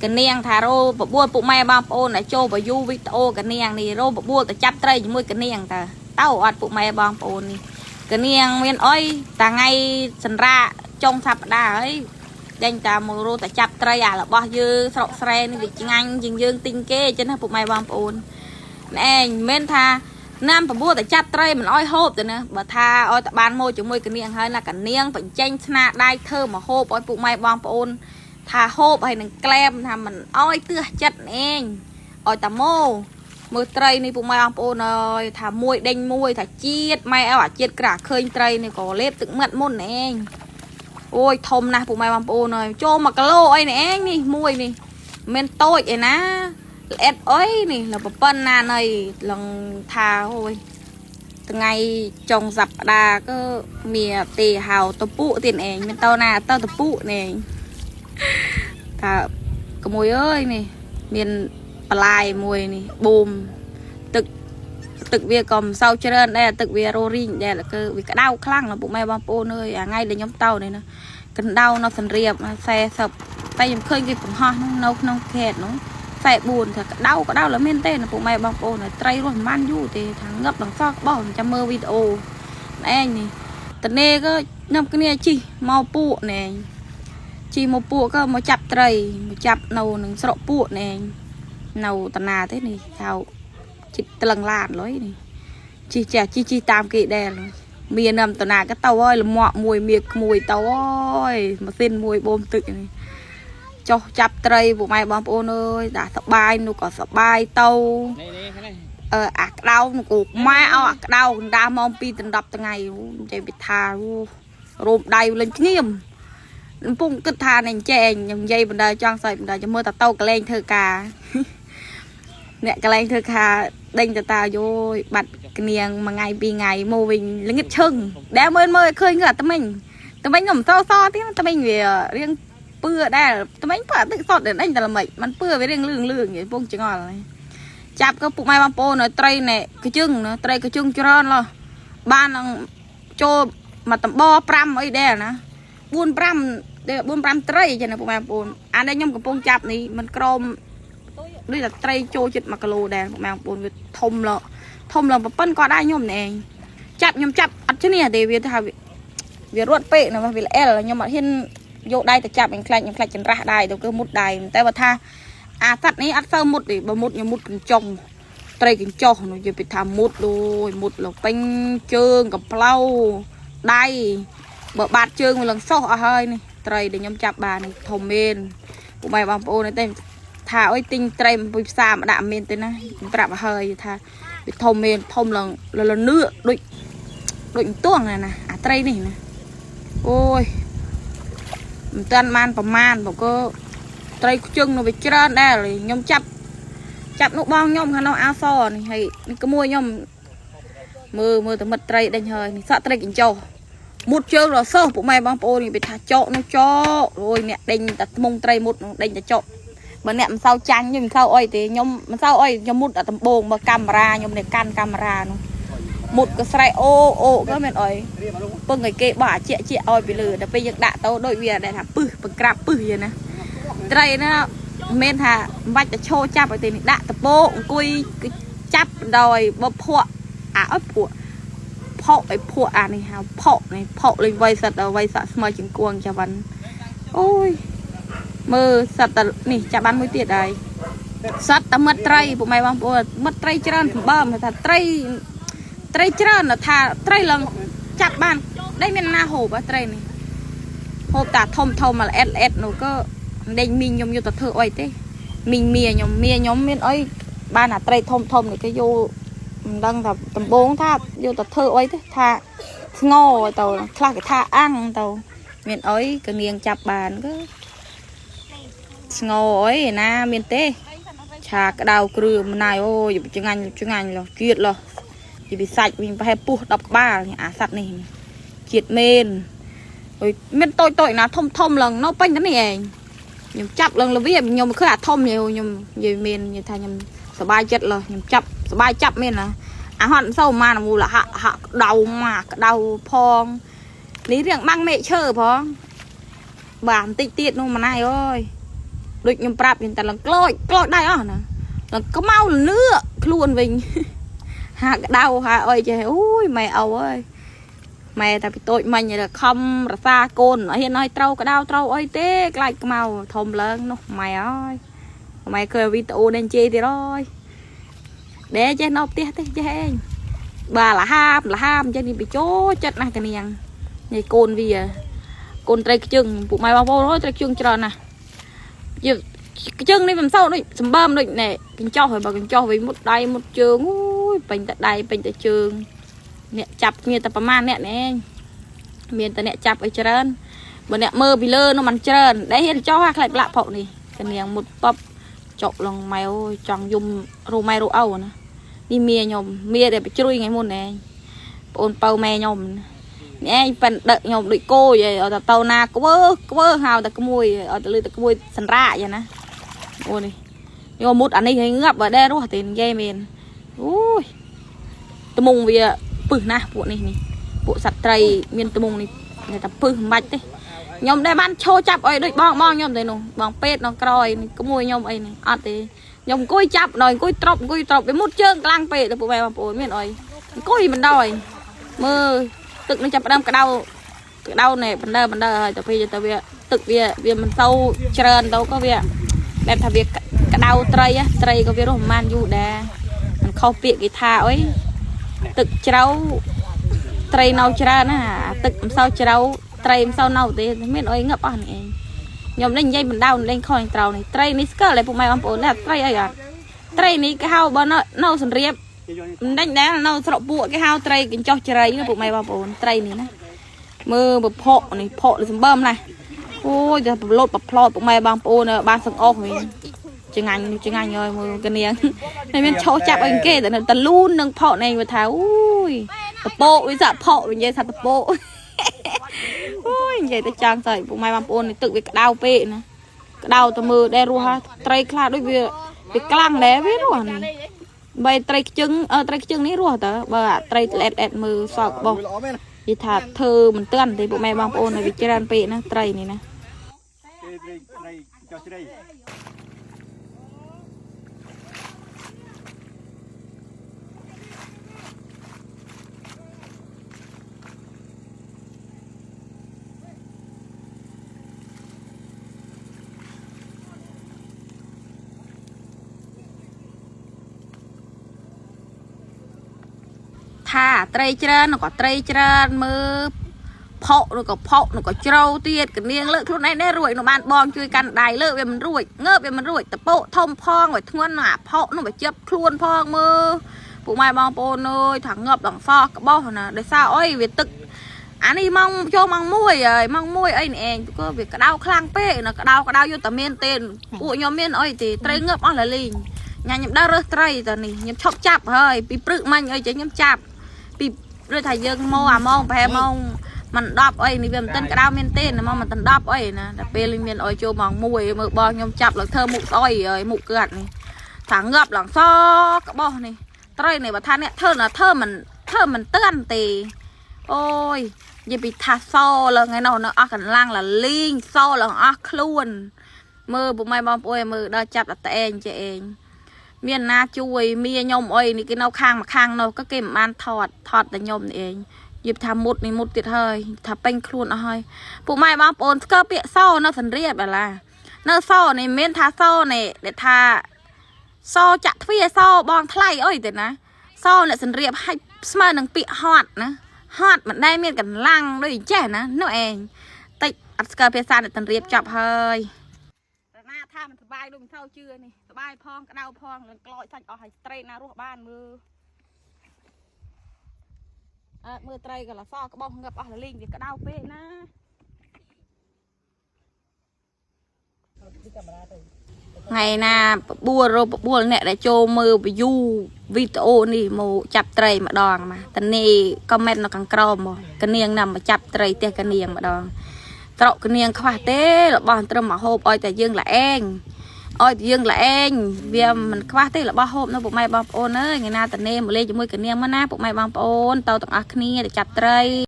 កនាងថារោបបួលពុកម៉ែបងប្អូនដែលចូលបយូវីដេអូកនាងនេះរោបបួលទៅចាប់ត្រីជាមួយកនាងតើតើអត់ពុកម៉ែបងប្អូននេះកនាងមានអុយតាថ្ងៃសន្រាចុងសប្តាហ៍ហើយដេញតាមករោតែចាប់ត្រីអារបស់យើងស្រុកស្រែនេះវាឆ្ងាញ់ជាងយើងទិញគេចឹងណាពុកម៉ែបងប្អូនណែឯងមិនមែនថាណាំបបួលតែចាប់ត្រីមិនអោយហូបទេណាបើថាឲ្យតែបានមកជាមួយកនាងហើយណាកនាងបញ្ចេញស្នាដៃធ្វើមកហូបឲ្យពុកម៉ែបងប្អូន ថាហូបហើយនឹងក្លែមថាមិនអោយទើសចិត្តឯងឲ្យតាម៉ូមើលត្រីនេះពុកម៉ែបងប្អូនអើយថាមួយដេញមួយថាជាតិម៉ែអើអាជាតិក្រាឃើញត្រីនេះក៏លេបទឹកមាត់មុនឯងអូយធំណាស់ពុកម៉ែបងប្អូនអើយចូល1គីឡូអីនេះឯងនេះមួយនេះមិនតូចឯណាល្អិតអុយនេះលប៉ុណ្ណាណៃលងថាអូយថ្ងៃចុងសប្តាហ៍ក៏មានទេហៅតពុទៀតឯងមិនតណាតតពុនេះឯង ថាក្មួយអើយនេះមានបន្លាយមួយនេះបូមទឹកទឹកវាក៏មិនសូវច្រើនដែរទឹកវាររីងដែរគឺវាក្តៅខ្លាំងណាស់ពុកម៉ែបងប្អូនអើយអាថ្ងៃដែលខ្ញុំទៅនេះណាកណ្ដៅនៅសន្រៀប40តែខ្ញុំឃើញគេបង្ហោះនោះនៅក្នុងខេតនោះ44ថាក្តៅក្តៅឡើយមែនទេណាពុកម៉ែបងប្អូនត្រីរស់មិនបានយូរទេថាងឹបដល់សោះក្បោះចាំមើលវីដេអូឯងនេះតនេក៏នាំគ្នាជីមកពួកនេះ ជីមកពួកក៏មកចាប់ត្រីមកចាប់នៅនឹងស្រុកពួកនេះឯងនៅតាណាទេនេះហៅចិត្តតលឹងឡានលុយនេះជីចាស់ជីជីតាមគេដែរលុយមាននំតាណាក៏ទៅហើយលមាក់មួយមៀកក្មួយទៅហើយម៉ាស៊ីនមួយបូមទឹកនេះចុះចាប់ត្រីពួកម៉ែបងប្អូនអើយដាក់សបាយនោះក៏សបាយទៅ នេះនេះនេះ អឺអាក្តៅនោះក៏ម៉ែឲ្យអាក្តៅកណ្ដាលម៉ោង2ដល់10ថ្ងៃអូនិយាយពីថាអូរោមដៃលេងឈ្ងៀម កំពុងគិតថានេះចែងខ្ញុំនិយាយបណ្ដើចង់សើចបណ្ដើចាំមើលតាតោកលែងធ្វើការ អ្នកកលែងធ្វើការដេញតតាយោយបាត់គៀងមួយថ្ងៃពីរថ្ងៃមកវិញល្ងិតឈឹងដែលមើលមើលឲ្យឃើញគឺអាត្មិញត្មិញក៏មិនសសទៀតត្មិញវារៀងពឿដែរត្មិញពឿទឹកសតដេញតែល្មិចมันពឿវារៀងលឿងលឿងនិយាយពងចងល់ចាប់ក៏ពុកម៉ែបងប្អូនឲ្យត្រីណែកជឹងណាត្រីកជឹងច្រើនឡោះបាននឹងចូលមកតំប5អីដែរណា4 5 4 5ត្រីចឹងណាពុកម៉ែបងប្អូនអានេះខ្ញុំកំពុងចាប់នេះมันក្រមដូចតែត្រីចូលចិត្ត1គីឡូដែរពុកម៉ែបងប្អូនវាធំឡធំឡើងប៉ុណ្ណក៏ដែរខ្ញុំនេះឯងចាប់ខ្ញុំចាប់អត់ឈ្នះទេវាថាវារត់ពេកណាវាល្អិលខ្ញុំអត់ហ៊ានយកដៃទៅចាប់ខ្ញុំខ្លាចខ្ញុំខ្លាចចន្រាស់ដៃទៅគឺមុតដៃតែបើថាអាសត្វនេះអត់សូវមុតទេបើមុតខ្ញុំមុតកញ្ចុងត្រីកញ្ចុះនោះនិយាយពីថាមុតអូយមុតលោកពេញជើងកំប្លៅដៃ បើបាត់ជើងវាឡើងសោះអស់ហើយនេះត្រីដែលខ្ញុំចាប់បាននេះធំមែនពុកម៉ែបងប្អូននេះទេថាអុយទិញត្រីមកពីផ្សារមកដាក់មានទេណាខ្ញុំប្រាប់ឲ្យហើយថាវាធំមែនធំឡើងលលនឿដូចដូចអន្ទង់ណាណាអាត្រីនេះណាអូយមិនតាន់បានប្រមាណបើក៏ត្រីខ្ជឹងនោះវាច្រើនដែរខ្ញុំចាប់ចាប់នោះបងខ្ញុំខាងនោះអាសនេះហើយនេះក្មួយខ្ញុំមើលមើលតែមិត្តត្រីដេញហើយនេះសក់ត្រីកញ្ចោះ មុតជើងរសោះពុកម៉ែបងប្អូននេះវាថាចកនោះចកអូយអ្នកដេញតែថ្មងត្រីមុតនោះដេញតែចកបើអ្នកមិនសូវចាញ់ខ្ញុំមិនសូវអុយទេខ្ញុំមិនសូវអុយខ្ញុំមុតតែដំបងបើកាមេរ៉ាខ្ញុំនេះកាន់កាមេរ៉ានោះមុតក៏ស្រែកអូអូក៏មិនអុយពឹងឲ្យគេបោះអាជាក់ជាក់ឲ្យពីលើដល់ពេលយើងដាក់ទៅដូចវាដែលថាពឹសបង្ក្រាបពឹសយ៉ាងណាត្រីណាមិនមែនថាមិនបាច់តែឈោចាប់ឲ្យទេនេះដាក់តពោអង្គុយគឺចាប់ដោយបើភក់អាអុយភក់ ផកឲ្យភក់អានេះហៅផកនេះផកលេងវៃសិតដល់វៃសាក់ស្មើជាងគួងចាវ៉ាន់អូយមើលសិតតែនេះចាប់បានមួយទៀតហើយសិតតែមិត្តត្រីពុកម៉ែបងប្អូនមិត្តត្រីច្រើនសម្បើមថាត្រីត្រីច្រើនថាត្រីឡើងចាប់បានដេញមានណាហូបហ៎ត្រីនេះហូបតាធំធំមកល្អិតល្អិតនោះក៏ដេញមីងខ្ញុំយកទៅធ្វើអុយទេមីងមៀខ្ញុំមៀខ្ញុំមានអុយបានអាត្រីធំធំនេះគេយក មិនដឹងថាដំបងថាយកទៅធ្វើអីទេថាស្ងទៅខ្លះគេថាអាំងទៅមានអីក៏នាងចាប់បានក៏ស្ងអីណាមានទេឆាក្តៅគ្រឿងម្នាយអូយឆ្ងាញ់ឆ្ងាញ់លោះជាតិលោះពីពីសាច់វិញប្រហែលពោះ10ក្បាលនេះអាសត្វនេះជាតិមែនអូយមានតូចតូចណាធំធំឡើងនៅពេញទៅនេះឯងខ្ញុំចាប់ឡើងលវាខ្ញុំមិនឃើញអាធំខ្ញុំនិយាយមាននិយាយថាខ្ញុំសบายចិត្តលោះខ្ញុំចាប់សบายចាប់មែនណា អាហត់មិនសូវម៉ានមូលហាក់ហាក់ក្តៅម៉ាក្តៅផងនេះរៀងបាំងមេឃឈើផងបាទបន្តិចទៀតនោះម៉ណៃអើយ ដូចខ្ញុំប្រាប់ខ្ញុំតែឡើងក្លោចក្លោចដៃអស់ណាឡើងខ្មៅលឿខ្លួនវិញ ហាក្តៅហាអុយចេះអូយម៉ែឪអើយម៉ែតែពីតូចមិញខំរសាកូនអត់ហ៊ានឲ្យត្រូវក្តៅត្រូវអីទេខ្លាចខ្មៅធំឡើងនោះម៉ែអើយម៉ែឃើញវីដេអូនេះជេរទៀតអើយដែលចេះនៅផ្ទះទេចេះឯងបាទលហាមលហាមអញ្ចឹងនេះបញ្ចូលចិត្តណាស់កនាងនេះកូនវាកូនត្រីខ្ជឹងពួកម៉ែបងប្អូនអើយត្រីខ្ជឹងច្រើនណាស់យខ្ជឹងនេះមិនសូវដូចសម្បើមដូចណែកញ្ចោះហើយបើកញ្ចោះវិញមុតដៃមុតជើងអូយពេញតែដៃពេញតែជើងអ្នកចាប់គ្នាតែប្រមាណអ្នកនេះឯងមានតែអ្នកចាប់ឲ្យច្រើនបើអ្នកមើលពីលើនោះมันច្រើនដែលហ៊ានចោះអាខ្លាចប្រឡាក់ផុកនេះកនាងមុតប៉បចុកឡងម៉ែអូយចង់យំរੂម៉ែរੂឪណានេះមៀខ្ញុំមៀដែលបជ្រុយថ្ងៃមុនឯងប្អូនបើម៉ែខ្ញុំនេះឯងប៉ិនដឹកខ្ញុំដូចគោយឲ្យតែទៅណាក្វើក្វើហៅតែក្មួយឲ្យតែលឺតែក្មួយសន្រាកយ៉ាងណាអូនេះយកមុតអានេះឲ្យងាប់បើដែររស់ទេនិយាយមែនអូយត្មុងវាពឹសណាស់ពួកនេះនេះពួកសត្វត្រីមានត្មុងនេះតែពឹសមិនបាច់ទេខ្ញុំដែរបានឈោចាប់អីដូចបងបងខ្ញុំទេនោះបងពេតនៅក្រោយនេះក្មួយខ្ញុំអីនេះអត់ទេខ្ញុំអង្គុយចាប់ដល់អង្គុយត្រប់អង្គុយត្រប់វាមុតជើងខ្លាំងពេកទៅពួកម៉ែបងប្អូនមានអីអង្គុយមិនដល់មើលទឹកនឹងចាប់ផ្ដើមក្តៅក្តៅណែបណ្ដើបណ្ដើហើយទៅពេលទៅវាទឹកវាវាមិនសូវច្រើនទៅក៏វាបែបថាវាក្តៅត្រីត្រីក៏វារស់ប្រហែលយូរដែរមិនខុសពាក្យគេថាអីទឹកជ្រៅត្រីនៅច្រើនណាទឹកមិនសូវជ្រៅត្រីមិនសូវនៅទេមានអីងឹបអស់នេះឯងខ្ញុំនេះនិយាយបណ្ដៅលេងខុសនឹងត្រូវនេះត្រីនេះស្គាល់តែពុកម៉ែបងប្អូននេះត្រីអីអត់ត្រីនេះគេហៅបើនៅសន្រៀបមិនដេញដែរនៅស្រុកពួកគេហៅត្រីកញ្ចោះជ្រៃណាពុកម៉ែបងប្អូនត្រីនេះណាមើលពភក់នេះភក់សម្បើមណាស់អូយតែប្រឡូតប្រផ្លោតពុកម៉ែបងប្អូនបានសង្អុសវិញចងាញ់ចងាញ់ហើយមើលកនាងតែមានឆោចាប់អីគេតែតលូននឹងផកនេះវាថាអូយតពោវាសាក់ផកវានិយាយថាតពោអូយនិយាយទៅចាំងស្អីពុកម៉ែបងប្អូននេះទឹកវាក្តៅពេកណាក្តៅទៅមើលដែររស់ត្រីខ្លះដូចវាវាក្លាំងដែរវារស់នេះបីត្រីខ្ជឹងត្រីខ្ជឹងនេះរស់តើបើអាត្រីអែតអែតមើលសក់បោះនិយាយថាធ្វើមិនទាន់ទេពុកម៉ែបងប្អូនវាច្រើនពេកណាត្រីនេះណា ត្រីត្រីចោះជ្រៃ ថាត្រីច្រើនក៏ត្រីច្រើនមើលផុកឬក៏ផុកឬក៏ជ្រៅទៀតកនាងលើកខ្លួនឯងដែររួចនោះបានបងជួយកាន់ដៃលើកវាមិនរួចងើបវាមិនរួចតពោធំផងឲ្យធ្ងន់អាផុកនោះវាជិបខ្លួនផងមើលពួកម៉ែបងប្អូនអើយថាងើបដល់សោះក្បោះណាដោយសារអីវាទឹកអានេះម៉ោងចូលម៉ោង1ហើយម៉ោង1អីនេះឯងក៏វាក្តៅខ្លាំងពេកណាក្តៅក្តៅយកតែមានទេពួកខ្ញុំមានអីទេត្រីងើបអស់លលីងញ៉ាំខ្ញុំដើររើសត្រីតនេះខ្ញុំឈប់ចាប់ហើយពីព្រឹកមាញ់អីចេះខ្ញុំចាប់ពីដូចថាយើងមកអាម៉ោងប្រហែលម៉ោងមិន10អីនេះវាមិនទាន់ក្តៅមានទេណាមកមិនទាន់10អីណាតែពេលមានអុយចូលម៉ោង1មើលបងខ្ញុំចាប់ឡើងធ្វើមុខស្អុយហើយមុខកាត់នេះថាងាប់ឡើងសក្បោះនេះត្រីនេះបើថាអ្នកធ្វើណាធ្វើមិនធ្វើមិនទាន់ទេអូយនិយាយពីថាសឡើងថ្ងៃនោះនៅអស់កម្លាំងលលីងសឡើងអស់ខ្លួនមើលពុកម៉ែបងប្អូនមើលដល់ចាប់ដល់តែឯងចេះឯងមានណាជួយមៀខ្ញុំអីនេះគេនៅខាងមកខាងនោះក៏គេមិនបានថតថតតែខ្ញុំនេះឯងយល់ថាមុតនេះមុតទៀតហើយថាពេញខ្លួនអស់ហើយពួកម៉ែបងប្អូនស្គាល់ពាក្យសនៅសន្រៀបបាឡានៅសនេះមិនមែនថាសនេះដែលថាសចាក់ទ្វាសបងថ្លៃអីទេណាសអ្នកសន្រៀបហាច់ស្មើនឹងពាក្យហត់ណាហត់មិនដែលមានកម្លាំងដូចចេះណានោះឯងតិចអត់ស្គាល់ភាសាអ្នកសន្រៀបចាប់ហើយណាថាមិនសបាយដូចមិនសូវជឿនេះសបាយផងក្តៅផងនឹងក្លោចសាច់អស់ហើយត្រីណារស់បានមើលអើមើលត្រីក៏លសក្បោះងឹបអស់លលីងវាក្តៅពេកណាថ្ងៃណាបបួលរកបបួលអ្នកដែលចូលមើល view វីដេអូនេះមកចាប់ត្រីម្ដងមកតនីខមមិននៅខាងក្រោមមកកនាងណាមកចាប់ត្រីផ្ទះកនាងម្ដងត្រកកនាងខ្វះទេរបស់ត្រឹមមកហូបឲ្យតែយើងល្អឯងឲ្យតែយើងល្អឯងវាមិនខ្វះទេរបស់ហូបនៅពុកម៉ែបងប្អូនអើយថ្ងៃណាតនីមកលេងជាមួយកនាងមកណាពុកម៉ែបងប្អូនទៅទាំងអស់គ្នាទៅចាប់ត្រី។